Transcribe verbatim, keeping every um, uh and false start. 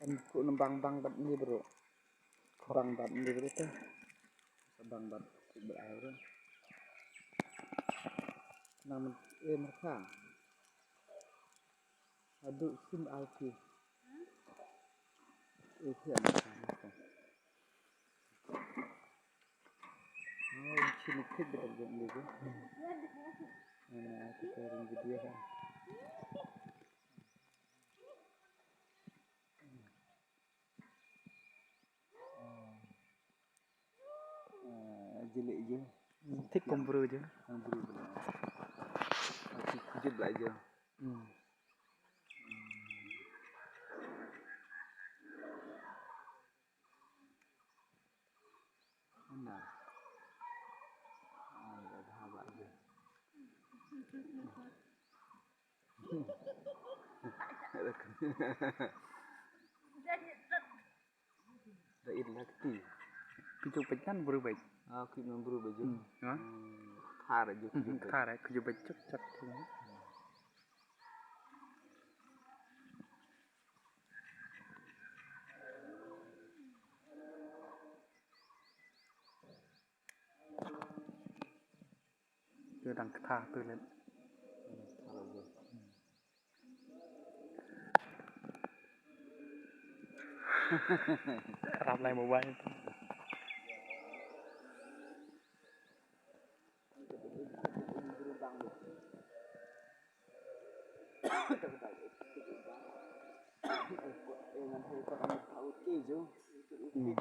Kan ku nang bang bang bad ni bro. Bang bad ni bro te. Sa bang bad ku bad ai bro. Nang men eh mereka. Adu sim alki. Eh siap mereka. Oh, sini klik dekat jam ni tu. Mana aku sharing video kan. Ah, jelek je. Thik kum bru je. Kum bru je. Aku kujut lah je. Hmm. Anda. Ah, dah habaq je. Da it la kti. Kujur bait kan bru bait. Ah, kujur bait. Hmm, ha? Hmm, thar ju kujur bait. Thar, kujur bait cuk cak. Te dang kata tu len. Rap lai mobile tu. Hmm.